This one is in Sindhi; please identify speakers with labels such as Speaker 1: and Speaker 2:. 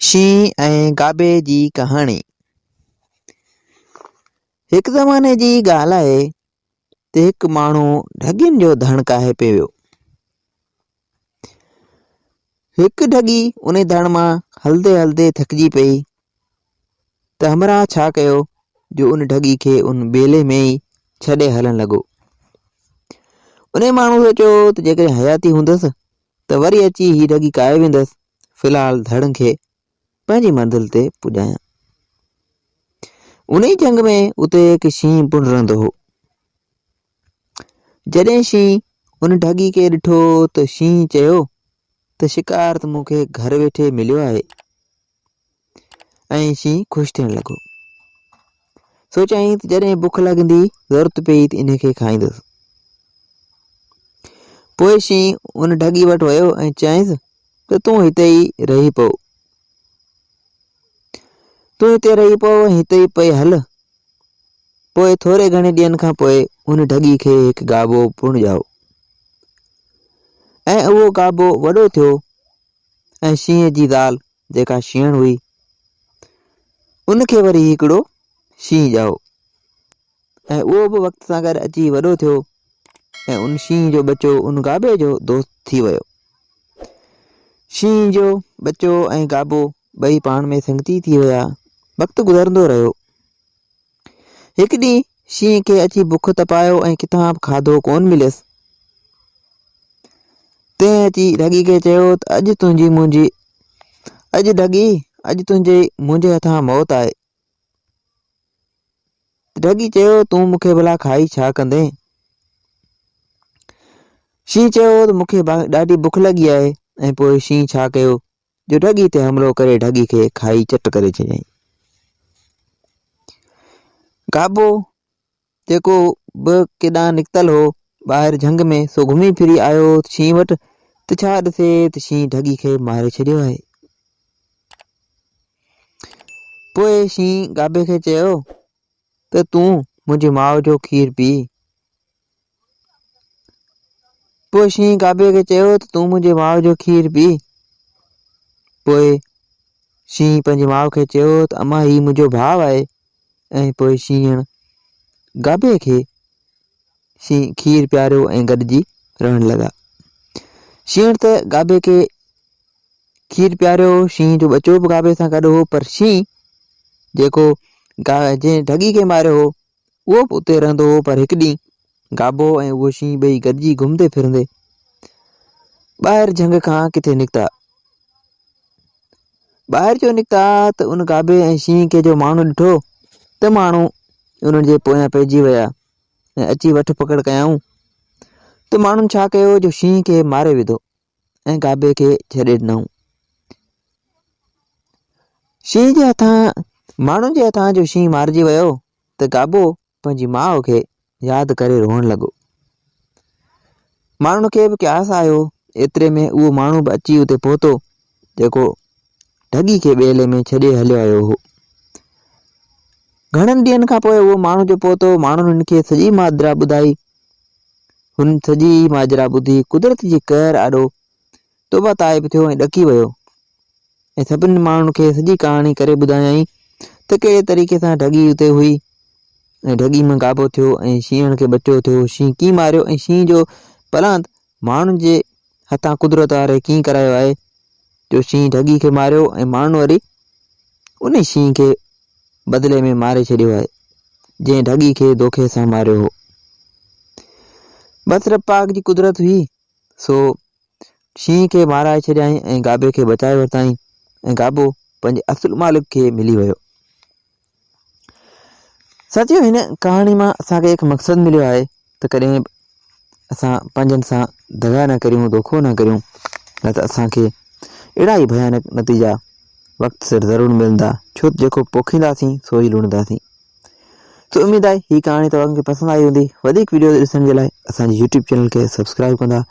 Speaker 1: شينهن ۽ گابي جي ڪهاڻي. هڪ زماني جي ڳالهه آهي ته هڪ ماڻهو ڍڳين جو ڌڻ ڪاهي پئي ويو. هڪ ڍڳي ان ڌڻ مان هلندي هلندي ٿڪجي پئي ته همراهه ڇا ڪيو جو ان ڍڳي کي ان ٻيلي ۾ ئي ڇڏي هلڻ لڳو. ان ماڻهو سوچيو ته جيڪڏهن حياتي هوندس ته وري اچي هي ڍڳي ڪاهي ويندس، في الحال ڌڙ کي پنهنجي منزل تي پڄايان. انهي جهنگ ۾ اتي هڪ شينهن پڻ رهندو هو. جڏهن شينهن ان ڍڳي کي ڏٺو ته شينهن چيو ته شڪار ته مون کي گهر ويٺي مليو آهي ۽ شينهن خوش ٿيڻ لڳو. سوچيائين ته جڏهن بک لڳندي ضرورت پئي ته ان کي کائيندس. پوء شينهن ان ڍڳي وٽ ويو ۽ چيائينس ته تون هتي ئي رهي پئو. تون هتي رهي پئو ۽ هتي ئي پئي هل. پوء ٿوري گهڻي ڏينهن کان پوء ان ڍڳي کي هڪ گابو پڻ ڄائو ۽ اهو گابو وڏو ٿيو ۽ شينهن جي زال جيڪا شينهڻ هئي ان کي وري هڪڙو شينهن ڄائو ۽ اهو به وقت سان گڏ اچي وڏو ٿيو ۽ ان شينهن جو ٻچو ان گابي جو دوست ٿي ويو. شينهن جو ٻچو ۽ گابو ٻئي پاڻ ۾ سنگتي ٿي ويا. وقت گذرندو رهيو. هڪ ڏينهن شينهن کي اچي بک تپايو ۽ ڪٿان به کاڌو ڪونه مليس. تنهن اچي ڍڳي کي چيو ته اڄ تنهنجي منهنجي اڄ ڍڳي اڄ تنهنجي منهنجي هٿان موت آهي. ڍڳي چيو، تون مون کي ڀلا کائي ڇا ڪندين؟ شينهن چيو ته مون کي ڏاڍي بک لڳي آهي ۽ پوء شينهن ڇا ڪيو جو ڍڳي تي حملو ڪري ڍڳي کي کائي چٽ ڪري ڇڏيائين. گابو جيڪو به ڪيڏانهن نڪتل هو ٻاهر جهنگ ۾ سو گهمي ڦري آيو شينهن وٽ ته ڇا ڏسي ته شينهن ڍڳي کي ماري ڇڏيو آهي. پوء شينهن گابي کي چيو ته تون منهنجي ماء جو کير پي. پوء شينهن گابي کي چيو ته تون منهنجي ماء جو کير پي. پوء شينهن پنهنجي ماء کي چيو ته اما هي منهنجو ڀاء آهي ۽ پوء شينهڻ گابي کي شينهن کير پياريو ۽ گڏجي رهڻ لڳا. شينهڻ ته گابي کي کير پياريو، شينهن جو ٻچو به گابي سان گڏ هو، پر شينهن جيڪو جنهن ڍڳي کي ماريو هو، اهو به اتي رهندو هو، پر هڪ ڏينهن گابو ۽ اهو شينهن ٻئي گڏجي گهمندي ڦرندي ٻاهر جهنگ کان ڪٿي نڪتا. ٻاهر جو نڪتا ته ان گابي ۽ شينهن کي جو ماڻهو ڏٺو ته ماڻهو انهن جي پويان پئجي ويا ۽ اچي وٺ پڪڙ ڪيائون ته ماڻهن ڇا ڪيو جو شينهن کي ماري وڌو ۽ گابي کي ڇڏي ڏنائون. شينهن جي هٿان ماڻهن جي هٿان جو شينهن مارجي ويو ته گابو پنهنجي ماء کي ياد ڪري روئڻ لڳو. ماڻهن کي به قياس آيو. ايتري ۾ اهو ماڻهو به اچي اتي پهتو جيڪو ڍڳي کي ٻيلي ۾ ڇڏي هليو آيو هو. گهڻن ڏينهن کان پوء اهو ماڻهو جو پهتو، ماڻهن هن کي سڄي ماجرا ٻڌائي. هن سڄي ماجرا ٻڌي قدرت جي قهر آڏو توبه تائب ٿيو ۽ ڏڪي ويو ۽ سڀني ماڻهن کي سڄي ڪهاڻي ڪري ٻڌايائين ته ڪهڙي طريقي سان ڍڳي اتي هئي ۽ ڍڳي مان گابو ٿيو ۽ شينهڻ کي ٻچو ٿيو، شينهن ڪيئن ماريو ۽ شينهن جو پلاند ماڻهن جي هٿان قدرت واري ڪيئن ڪرايو آهي جو شينهن ڍڳي کي ماريو ۽ ماڻهن وري ان شينهن کي بدلي ۾ ماري ڇڏيو آهي جنهن ڍڳي کي دوکي سان ماريو هو. بس رب پاڪ جي قدرت هئي سو شينهن کي مارائي ڇڏيائين ۽ گابي کي بچائي ورتائين ۽ گابو پنهنجي اصل مالڪ کي ملي ويو. ساٿيو هن ڪهاڻي مان اسان کي هڪ مقصد مليو آهي ته ڪڏهن به اسان پنهنجن سان دغا نه ڪريون دوکو نه ڪريون نه ته اسان کي اهڙا ئي ڀيانڪ نتيجا وقت سر ضرور ملندا ڇو ته جيڪو پوکينداسين سو ئي لڻنداسين تو اميد آهي هي ڪهاڻي توهان کي پسند آئي هوندي وڌيڪ ويڊيو ڏسڻ جي لاء اسان جي يوٽيوب چينل کي سبسڪرائب ڪندا.